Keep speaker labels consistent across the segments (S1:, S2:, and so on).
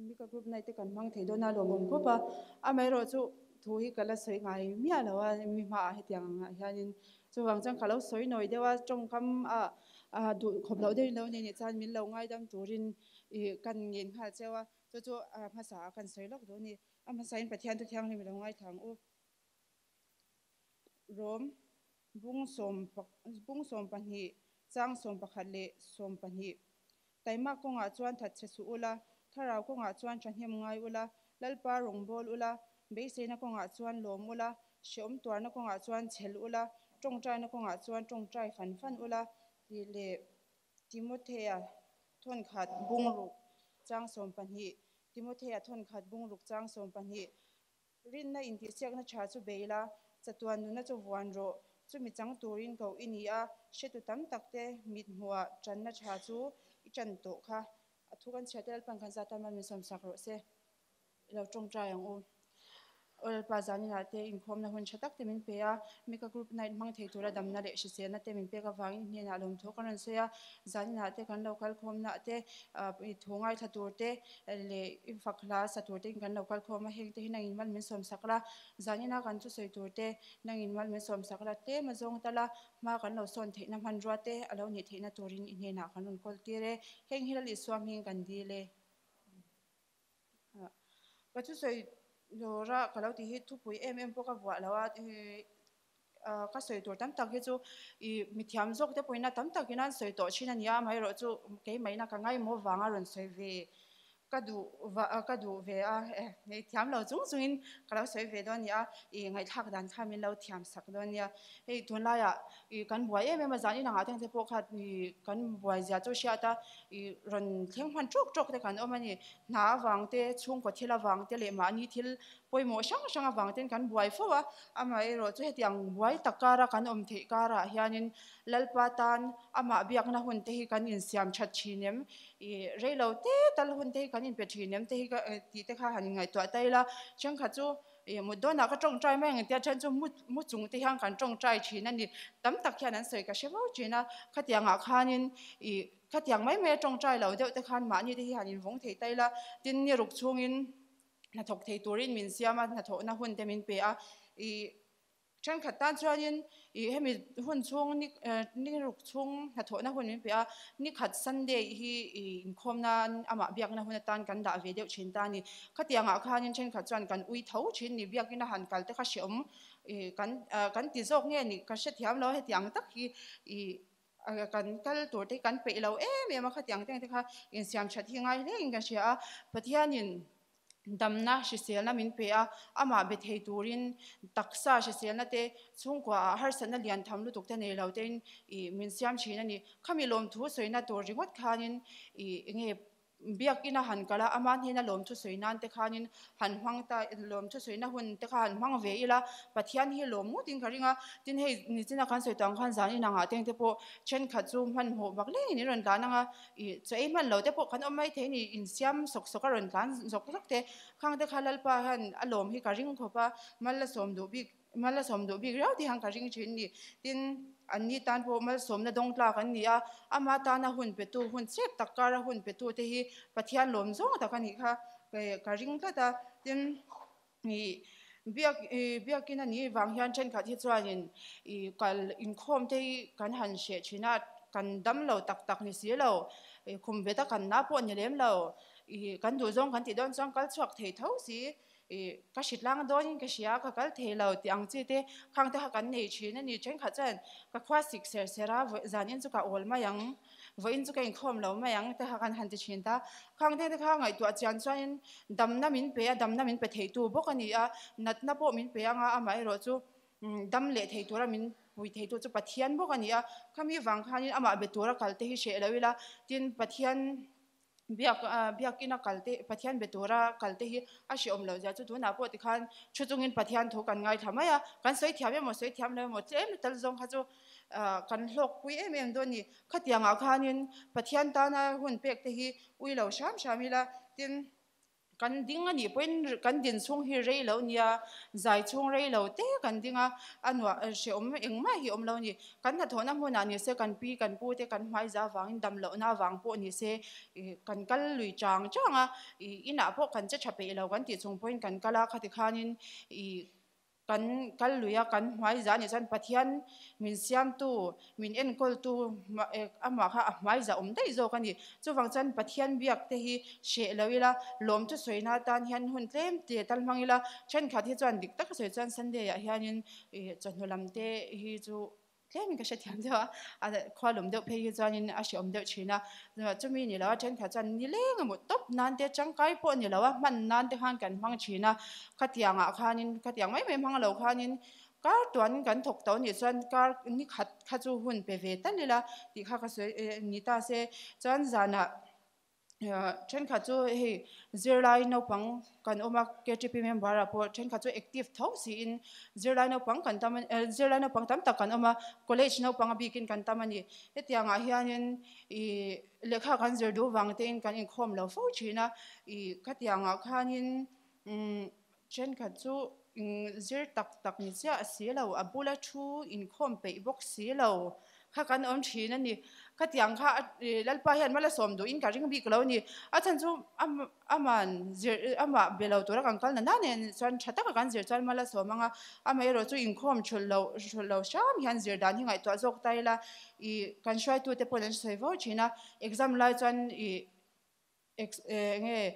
S1: Mika group night te kan hmang thei dawn a lawmawm khawp a, amaherawhchu thu hi ka la sawi ngai miah lo a mi hmaah hetiang angah hianin chuvang chuan ka lo sawi nawi deuh a tawngkam ah duh khawp loh deuhin lo nei nih chuan min lo ngaidam turin ih kan ngen nghal cheu a, chu chu hmasa ah kan sawi lawk duh a ni. A hmasain Pathian thu thianghlim i lo ngaithla ang u. Rom bung sawm bung 12 chang 11 leh 12. Taima kawngah chuan thatchhe suh ula, thlarau kawngah chuan thahnem ngai ula, Lalpa rawngbâwl ula, beiseina kawngah chuan lawm ula, hrehawm tuarna kawngah chuan chhel ula, tawngtaina kawngah chuan tawngtai fan fan ula, tih leh Timothea thawnkhat bungruk chang 12, Timothea thawnkhat bungruk chang 12. Rinna intihsiakna tha chu bei la, chatuan nuna chu vuan rawh. Chumi chang turin koh i ni a, hretu tam tak te mit hmuhah tanna tha chu i tan tawh kha. A thu kan chhiat te Lalpan kan zat tan min sawmsak rawh se. I lo tawngtai ang u. Aw Lalpa zaninah te inkhawmna hun tha tak te min pe a, Mika Group Night hmang thei tura damna leh hriselna te min pek avangin hnenah lawmthu kan rawn sawi a, zaninah te kan lo kalkhawmna te thu ngaithla tur te leh i fak hla sa tur te in kan lo kalkhawm a, heng te hi nangin mal min sawmsak la, zanina kan thusawi tur te nangin mal min sawmsak la, tlem a zawng tal a, hma kan lo sawn theihna hmanrua te a lo nih theihna turin i hnenah kan rawn kawl tir e, heng hi Lalisua hming kan dil e. Ka thusawi lawra ka lo tih hi thupui em em pawh ka vuah lo a, ka sawi tur tam tak hi chu ih mithiam zawk te pawhin a tam takin an sawi tawh thin a ni a, amaherawhchu keimahina ka ngaimawh vanga rawn sawi ve ka duh va ka duh ve a, eh thiam lo chung chungin ka lo sawi ve dawn a ni a, ih ngaihthlak dan kha min lo thiam sak dawn a nia. Hei tunlaiah ih kan buai em em a, zan inangah te pawh kha ih kan buai zia chu hriat a, ih rawn thleng hman tawk tawk te kan awm a ni. Hna avang te, chhungkaw thil avang te leh mahni thil pawimawh hrang hrang avang ten kan buai fo a, amaherawh chu hetiang buai tak kara kan awm theih karah hianin Lalpa tan amah biakna hun te hi kan insiam that thin em? Ih reilo te tal hun te hi kan inpe thin em te hi ka tih te kha han inngaihtuah ta ila, thenkhat chu ih mut dawnah ka tawngtai mai ang engtia then chu mu mu chung te hian kan tawngtai thin a ni. Tam tak hian an sawi ka hre fo thin a, khatiangah khanin ih khatiang mai mai a tawngtai lo deuh te khan mahni te hi han invawng thei ta ila, tin ni ruk chhungin hnathawk thei turin min siam a, hnathawhna hun te min pe a, ih thenkhat tan chuanin ih hemi hun chhung ni ni ruk chhung hnathawhna hun min pe a, nikhat Sunday hi ih inkhawm nan amah biakna hun atan kan dah ve deuh thin ta a ni. Khatiangah khanin thenkhat chuan kan ui tho thin ni, biakina han kal te kha hreawm ih kan kan ti zawk nge ni ka hrethiam lo a, hetiang tak hi ih Kan kal tur te kan peih lo em em a, khatiang te kha insiam that hi ngai hle in ka hria a, Pathianin damna hriselna min pe a, amah be thei turin taksa hriselna te chhungkua ah harsatna lian tham lutuk te nei lo tein ih min siam thin a ni. Khami lawmthu sawina tur ringawt khanin ih enge Biakinn a han kal a, ama hnena lawmthu sawi nan te khanin han hmang ta, lawmthu sawina hun te kha han hmang ve ila, Pathian hi lawm ngawtin ka ring a, tin hei nichina kan sawi tawh ang khan zan inangah teng te pawh thenkhat chu hmanhmawh bak lengin in rawn tlan ang a, ih chaw ei hman lo te pawh kan awm mai thei a ni, insiam sawk sawk a rawn tlan zawk zawk te, khang te kha Lalpa hian a lawm hi ka ring khawp a, mal a sawm duh bik. Malsawm duh bik riau tih han ka ring thin ni. Tin, an ni tan pawh malsawmna dawng tlak an ni a, ama tana hun petu, hun chep tak kara hun petu te hi Pathian lawm zawng tak a nih kha ka ring tlat a. Tin, ih biak biakin a nih vang hian thenkhat hi chuanin ih kal inkhawm te hi kan han hreh thin a, kan dam lo tak tak ni si lo, khum bet a kan na pawh ni lem lo, ih kan duh zawng kan tih dawn chuan kal chhuak thei tho si. Ih, ka hrit lang dawnin ka hria, ka kal thei lo tih ang chi te khang te kha kan nei thin a ni. Thenkhat chuan ka khua sik ser ser a, vawi zanin chu ka awl mai ang, vawiin chu ka inkhawm lo mai ang te kha kan han ti thin ta. Khang te te kha ngaihtuah chian chuanin damna min pe a, damna min pe theitu bawk a ni a, natna pawh min pe anga amaherawh chu dam leh thei tura min pui theitu chu Pathian bawk a ni a. Khami vang khanin amah be tura kal te hi hreh lo ila, tin Pathian Biak biakina kal te Pathian be tura kal te hi a hreawm loh zia chu tunah pawh tikhan thu chungin Pathian thu kan ngaithla mai a, kan sawi thiam emaw sawi thiam lo emaw tlem tal zawng kha chu kan hlawkpui em em dawn a ni. Khatiangah khanin Pathian tana hun pek te hi ui lo hram hram ila tin. Kan ding a nih pawhin kan din chhung hi rei lo nia, zai chhung rei lo te kan ding a, a nuah hrehawm engmah hi awm lo a ni. Kan hnathawhna hmunah ni se kan pi kan pu te kan hmai za vangin dam lohna avang pawh ni se kan kal lui chang chang a, inah pawh kan che tha peih lo kan tih chung pawhin kan kal a, khati khanin Kan kal lui a, kan hmai zah nih chuan Pathian min siamtu, min enkawltu amah kha a hmai zah awm daih zawk a ni. Chuvang chuan Pathian biak te hi hreh lo ila, lawm chu sawina atan hian hun tlem te tal hmang ila, thenkhat hi chuan dik taka sawi chuan Sunday ah hianin chawhnu lam te hi chu Tlemin ka hrethiam deuh a, a khua lawm deuh phei hi chuanin a hrehawm deuh thin a, chumi ni lo a thenkhat chuan nileng emaw tawp nan te tangkai pawh ni lo a hman nan te khan kan hmang thin a, khatiangah khanin khatiang mai mai hmang lo khanin kar tuanin kan thawk tawh anih chuan kar ni khat kha chu hun pe ve tal ila tih kha ka sawi ni ta se chuan zanah. Thenkhat chu hei zirlai naupang kan awm a KTP member ah pawh thenkhat chu active tho siin zirlai naupang kan tam a zirlai naupang tam tak kan awm a college naupang a bikin kan tam a ni. Hetiang ah hianin ih lehkha kan zir duh vang te in kan inkhawm lo fo thin a ih khatiang ah khanin umm thenkhat chu zir tak tak ni chiah si lo a bula thu inkhawm peih bawk si lo. Kha kan awm thin a ni. Khatiang kha Lalpa hian mala sawm duhin ka ring bik lo a ni. A chhan chu aman zir amah be lo tura kan kal na na nen chuan tha taka kan zir chuan mala sawm anga amaherawh chu inkhawm thulh loh thulh lo hram hian zir dan hi ngaihtuah zawk ta ila ih kan hruaitute pawhin an sawi vo thin a exam lai chuan ih Enge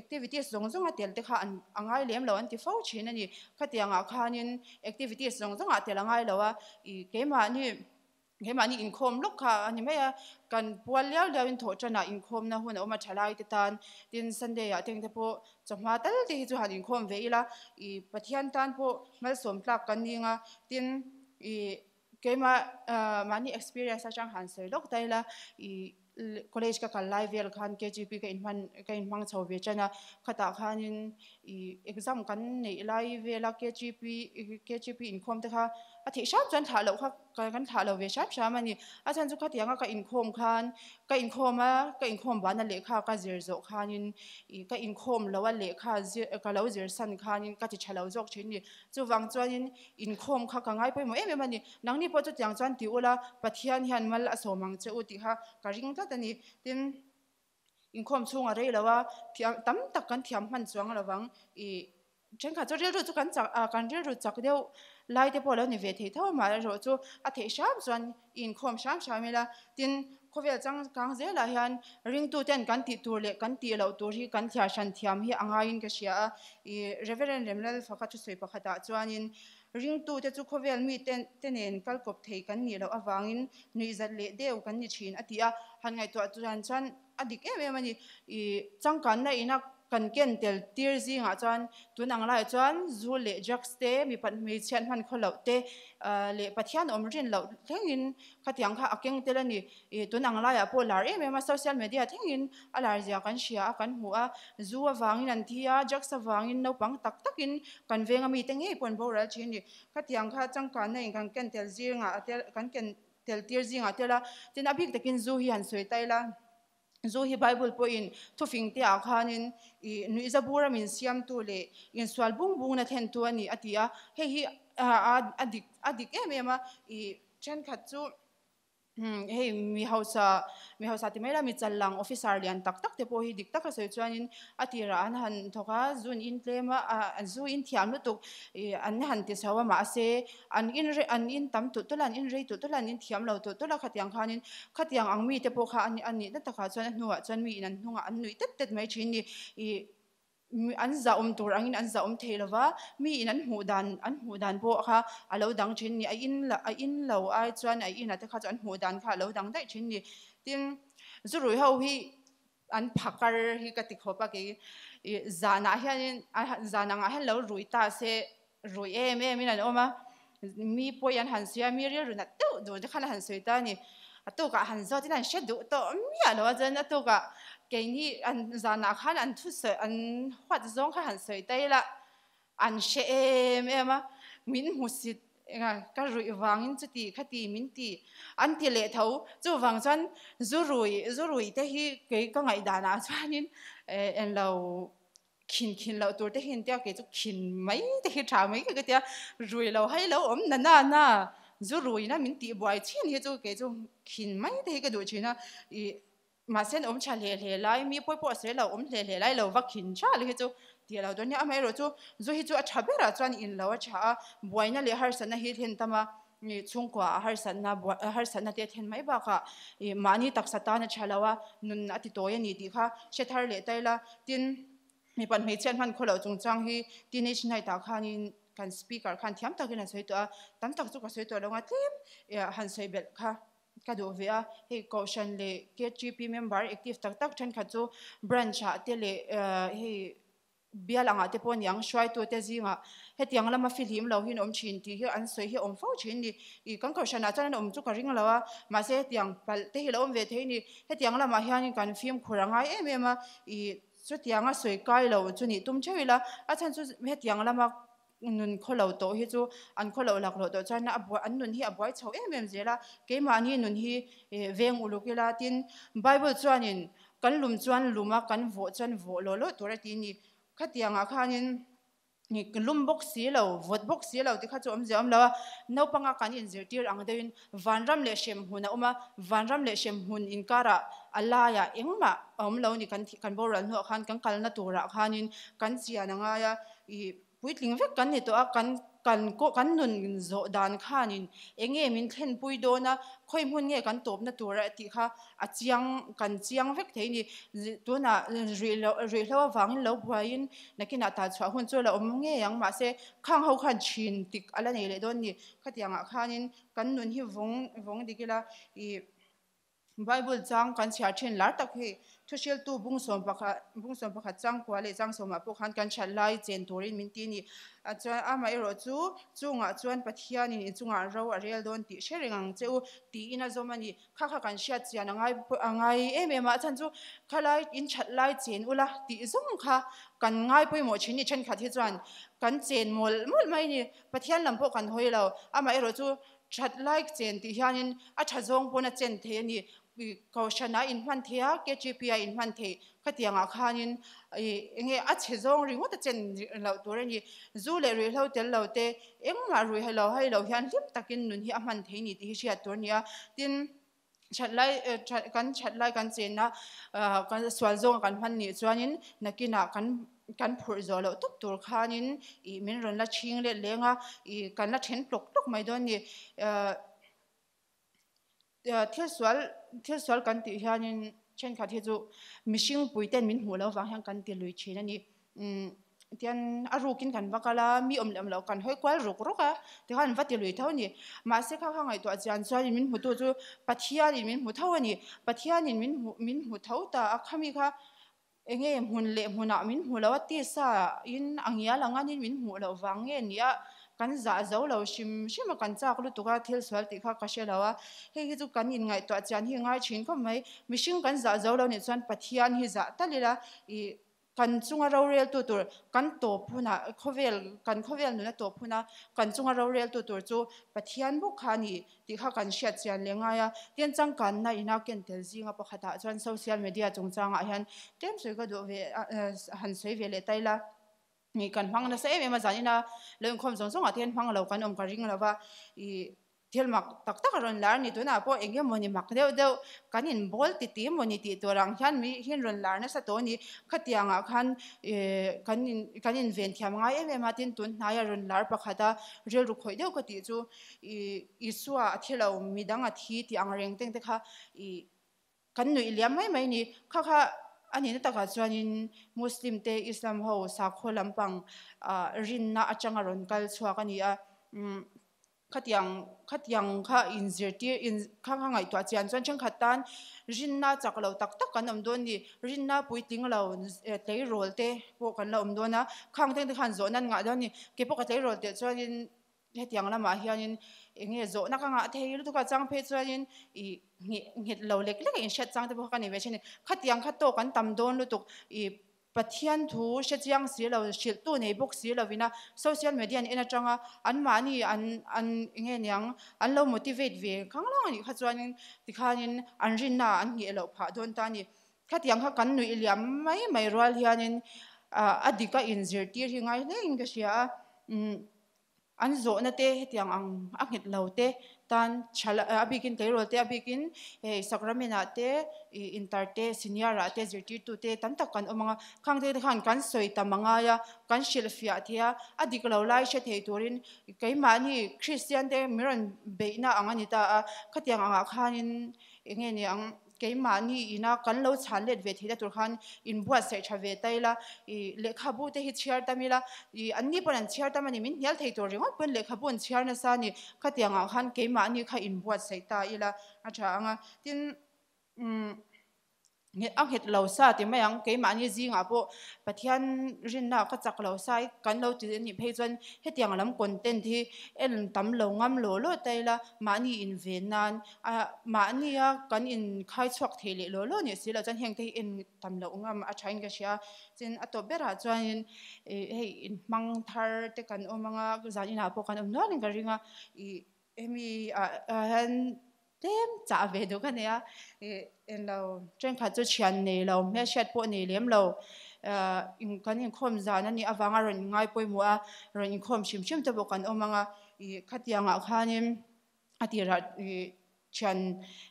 S1: activities zawng zawng a tel te kha an a ngai lem lo an ti fo thin a ni. Khatiangah khanin activities zawng zawngah tel a ngai lo a, ih keimahni keimahni inkhawm lawk kha a ni mai a, kan pual liau liauin thawh tanah inkhawmna hun a awm a tha lai te tan, tin Sunday ah te engte pawh chawhma tal te hi chu han inkhawm ve ila, ih Pathian tan pawh malsawm tlak kan ning a, tin ih keimah mahni experience atang han sawi lawk ta ila ih College ka kal lai vel khan KGP ka inhman ka inhmang chho ve tan a, khatah khanin ih exam kan neih lai vela KGP KGP inkhawm te kha a theih hram chuan thlah loh kha kan thlah lo ve hram hram a ni. A chhan chu khatianga ka inkhawm khan ka inkhawm a ka inkhawm bana lehkha ka zir zawh khanin ih ka inkhawm lo a lehkha zir ka lo zir san khanin ka ti tha lo zawk thin a ni. Chuvang chuanin inkhawm kha ka ngai pawimawh em em a ni. Nangni pawh chutiang chuan ti ula, Pathian hian mal a sawm ang che u tih kha ka ring tlat a ni. Tin, inkhawm chhunga rei lo a, thiam tam tak kan thiam hman chuang lo vang. Ih, thenkhat chu rilru chu kan chak a, kan rilru chak deuh lai te pawh a lo ni ve thei tho a, amaherawh chu a theih hram chuan i inkhawm hram hram ila. Tin, khawvel changkang zelah hian ringtuten kan tih tur leh kan tih loh tur hi kan thliar hran thiam hi a ngaiin ka hria a. Ih, Reverend Remlal Faka thusawi pakhatah chuanin Ringtute chu khawvel mite te nen kal kawp thei kan nih loh avangin nuihzat leh deuh kan ni thin a ti a, han ngaihtuah chuan chuan a dik em em a ni. Ih changkanna ina kan ken tel tir zingah chuan tun ang laiah chuan zu leh drugs te, mipat hmeichhiat hman khaw loh te leh Pathian awm rin loh thlengin khatiang kha a keng tel a ni. Ih tun ang laiah pawh lar em em a, social media thlengin a lar zia kan hria a, kan hmu a, zu avangin an thi a, drugs avangin naupang tak takin kan venga mite ngei pawh an boral thin a ni. Khatiang kha changkanna in kan ken tel zingah a tel kan ken tel tir zingah tel a, tin a bik takin zu hi han sawi ta ila, zu hi Bible pawhin thufing te ah khanin ih nuihza bura min siamtu leh insual bung bungna thlentu a ni a ti a, hei hi a dik a dik em em a, ih thenkhat chu. Hei mi hausa mi hausa ti mai la mi chal lang officer lian tak tak te pawh hi dik taka sawi chuanin a tirah an han thawk a zun in tlem a ah zu in thiam lutuk ih an han ti chho a mahse an in rei an in tam tulh tulh a an in rei tulh tulh a an in thiam lo tulh tulh a khatiang khanin khatiang ang mite pawh kha a nih na takah chuan a hnuah chuan mi in an hnungah an nuih tet tet mai thin ni ih. An zahawm tur angin an zahawm thei lo va, miin an hmuh dan an hmuh dan pawh kha a lo dang thin ni. A in a in lo ai chuan a ina te kha chu an hmuh dan kha a lo dang daih thin ni. Tin, zurui ho hi an phakar hi ka ti khawp a kei ih zanah hianin zan angah hian lo rui ta se rui em em in an awm a, mi pawi an han sawi a, mi rilru nat deuh deuh te khan a han sawi ta a ni. A tukah han zawt in an hre duh tawh miah lo a, chuan a tukah keini an zanah khan an thusawi an huat zawng kha han sawi ta ila an hre em em a, min hmusit enga ka ruih vangin chuti khati min ti an ti leh tho. Chuvang chuan zu rui zu rui te hi kei ka ngaihdanah chuanin englo. Khin khin loh tur te hi an tia, kei chu khin mai te hi tha mai ka tia, rui lo hai lo awm na na na, zu ruina min tih buai chin hi chu kei chu khin mai te hi ka duh thin a, ih mahse an awm tha hle hle lai, mi pawi pawh a sawi lo awm hle hle lai lo va khin tha le hi chu tih lo dawn nia, amaherawh chu zu hi chu a tha berah chuan in lo a tha a, buaina leh harsatna hi thlen tam a, ih chhungkua a harsatna harsatna te a thlen mai bakah ih mahni taksa tan a tha lo a, nun a ti tawi a ni tih kha hre thar leh ta ila, tin mipat hmeichhia an hman khaw loh chungchang hi teenage night ah khanin kan speaker khan thiam takin a sawi tawh a, tam tak chu ka sawi tawh lo ang a tlem han sawi belh kha ka duh ve a, hei kohhran leh KTP member active tak tak thenkhat chu branch ah te leh hei Bial angah te pawh niang hruaitute zingah hetiang lama fihlim lo hian awm thin tih hi an sawi hi a awm fo thin ni. Ih kan kohhranah chuan an awm chu ka ring lo a, mahse hetiang palh te hi lo awm ve thei ni. Hetiang lamah hianin kan fimkhur a ngai em em a, ih chutianga sawi kai lo chu nih tum theuh ila, a chhan chu hetiang lama nun khaw lo tawh hi chu an khaw loh lak loh tawh chuan a buai an nun hi a buai chho em em zel a, keimahni nun hi veng uluk ila tin Bible chuanin kan lum chuan lum a kan vawh chuan vawh lawh lawh tur a ti ni khatiangah khanin lum bawk si lo vawt bawk si lo ti kha chu awmzia awm lo a, naupanga kan inzirtir ang deuhin vanram leh hremhmun a awm a, vanram leh hremhmun inkarah a laiah engmah a awm lo ni kan kan boral hnuah khan kan kalna turah khanin kan chian a ngai a ih Puitling vek kan ni tawh a, kan kan kan nun zawh dan khanin eng nge min thlenpui dawn a, khawi hmun nge kan tawpna tur a tih kha a chiang kan chiang vek thei a ni. Tunah ruih loh ruihhlo avangin lo buaiin nakinah tah chhuah hun chu a la awm ngei ang mahse khang ho khan thin tik a la nei leh dawn a ni. Khatiangah khanin kan nun hi vawng vawng dik ila ih. Bible chang kan chhiar thin lar tak hi thuhriltu bungsawm pakhat bungsawm pakhat changkua leh changsawmah pawh khan kan hriat lai chen turin min ti a ni. Chuan amaherawh chu chungah chuan Pathianin inchungah ro a rel dawn tih hre reng ang che u tiin a zawm a ni. Kha kha kan hriat chian a ngai a ngai em em a, a chhan chu khalai in that lai chen ula tih zawng kha kan ngai pawimawh thin ni thenkhat hi chuan kan chen mawlh mawlh mai a ni. Pathian lam pawh kan hawi lo, amaherawh chu That lai chen tih hianin a tha zawng pawn a chen thei a ni. Kohhran a inhman thei a, KGP a inhman thei. Khatiangah khanin eng nge a chhe zawng ringawt a chen loh tur a ni. Zu leh ruihhlo tel lo te engmah ruih lo hai lo hian hlim takin nun hi a hman thei ni tih hi hriat tur a ni a. Tin, that lai kan that lai kan chenna kan sual zawnga kan hman nih chuanin nakinah kan kan phurh zawh loh tawp tur khanin ih min rawn la chhing let leng a ih kan la then tlawk tlawk mai dawn a ni thil sual thil sual kan tih hianin thenkhat hi chu mihring pui ten min hmuh loh vang hian kan ti lui thin a ni. Tian a rukin kan va kal a, mi awm leh awm loh kan hawi kual ruk ruk a, tikhan an va ti lui tho a ni. Mahse kha kha ngaihtuah chian chuanin min hmutu chu Pathianin min hmu tho a ni. Pathianin min hmu min hmu tho ta a, khami kha eng nge hmun leh hmunah min hmu lo a, tisa in a ngial ang anin min hmuh loh vang nge ni a, kan zah zo lo hrim hrim a, kan chak lutuk a, thil sual tih kha ka hre lo a. Hei hi chu kan inngaihtuah chian hi ngai thin khawp mai. Mihring kan zah zo lo nih chuan Pathian hi zah tal ila ih Kan chunga roreltu tur kan tawp hunah, khawvel, kan khawvel nuna tawp huna kan chunga roreltu tur chu Pathian bawk kha a ni tih kha kan hriat chian leh ngai a. Tin, changkanna ina ken tel zinga pakhatah chuan social media chungchangah hian tlem sawi ka duh ve, han sawi ve leh ta ila. Kan hmang nasa em em a, zanina lo inkhawm zawng zawngah te hian hmang lo kan awm ka ring lo va. Ih. Thil mak tak tak a rawn lar a ni. Tunah pawh eng emaw ni mak deuh deuh kan inbawl ti ti emaw ni tih tur ang hian mi hian rawn lar nasa tawh a ni. Khatiangah khan kan in kan inven thiam ngai em em a, tin tun hnaia rawn lar pakhat a rilru khawih deuh ka tih chu ih Isua a thi lo midang a thi tih ang reng teng te kha ih Kan nuih liam mai mai ni. Kha kha a nihna takah chuanin Muslim te Islam ho sakhaw lampang rinna atanga rawn kal chhuak a ni a. Khatiang khatiang kha inzirtir in kha kha ngaihtuah chian chuan thenkhat tan rinna chak lo tak tak kan awm dawn ni. Rinna puitling lo tleirawl te pawh kan la awm dawn a. Khang teng te khan zawhna an ngah dawn a ni. Keipawh ka tleirawl teh chuanin Hetiang lamah hianin eng nge zawhna ka ngah thei lutuk a, chang phei chuanin ih ngheh nghet lo lek lek a inhriat chang te pawh kha ka nei ve thin a ni. Khatiang kha tawk an tam dawn lutuk ih Pathian thu hre chiang si lo, hrilhtu nei bawk si lovin a social media an en atanga anmahni an an eng nge niang an lo motivate ve khang lang a nih kha chuanin tikhanin an rinna ah an ngheh loh phah dawn ta a ni. Khatiang kha kan nuih liam mai mai rual hianin A dika inzirtir hi ngai hlein ka hria a. An zawhna te hetiang ang a nghet lo te tan thala a bikin tleirawl te a bikin hei sacrament ah te ih inter te senior ah te zirtirtu te tam tak kan awm ang a khang te te khan kan sawi tam a ngai a kan hrilh fiah thei a a dik lo lai hre thei turin keimahni Kristian te min rawn beihna ang a ni ta a khatiang angah khanin eng nge ni ang. Keimahni ina kan lo chhan let ve theihna tur khan inbuatsaih tha ve ta ila, ih lehkhabu te hi chhiar tam ila, ih anni pawn an chhiar tam a ni, min hnial thei tur ringawt pawn lehkhabu an chhiar nasa a ni, khatiangah khan keimahni kha inbuatsaih ta ila a tha ang a, tin umm a nghet lo sa ti mai ang, keimahni zingah pawh Pathian rinna ka chak lo sa i kan lo ti anih phei chuan hetiang lam content hi en tam lo ngam law law ta ila mahni inven nan A mahnia kan inkhai chhuak thei leh law law nih si loh chuan heng te hi en tam loh ngam a thain ka hria. Tin a tawp berah chuanin ih hei inhmang thar te kan awm anga zan inah pawh kan awm nualin ka ring a ih hemi ah hian tlem chah ve duh ka nei a ih englo thenkhat chu thian nei lo hmelhriat pawh nei lem lo ah kan inkhawm zan anih avanga rawn inngai pawimawh a rawn inkhawm hrim hrim te pawh kan awm anga ih khatiangah khanin. A tirah ih thian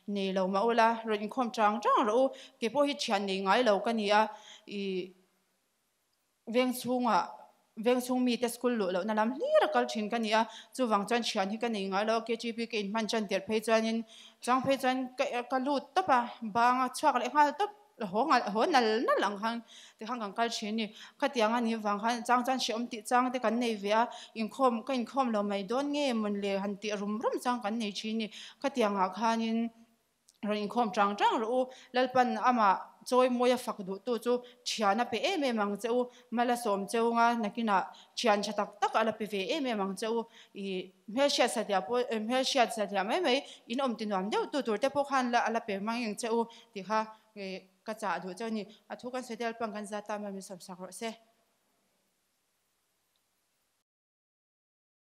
S1: nei lo mah ula rawn inkhawm chang chang rawh u, kei pawh hi thian nei ngai lo ka ni a, ih veng chhungah veng chhung mite school luh lohna lam hlir a kal thin ka ni a, chuvang chuan thian hi ka nei ngai lo a, KTP ka inhman tan tirh phei chuanin chang phei chuan ka ka lut tawp a, bang a chhuak leh nghal tawp. Haw ngal haw nal nal ang khan tikhan kan kal thin a ni. Khatiang a nih vang khan chang chuan hrehawm tih chang te kan nei ve a, inkhawm ka inkhawm lo mai dawn nge mawn le han tih rum rum chang kan nei thin a ni. Khatiangah khanin rawn inkhawm chang chang rawh u, Lalpan amah chawi mawi a fak duhtu chu thian a pe em em ang che u, mala sawm cheu nga nakinah thian tha tak tak a la pe ve em em ang che u. Ih hmelhriat satliah pawh hmelhriat satliah mai mai in awm ti nuam deuh tu tur te pawh khan la a la pe mang ang che u tih kha. Ka chah duh chauh a ni. A thu kan sawi tel pang kan zat ta mai min sawmsak rawh se.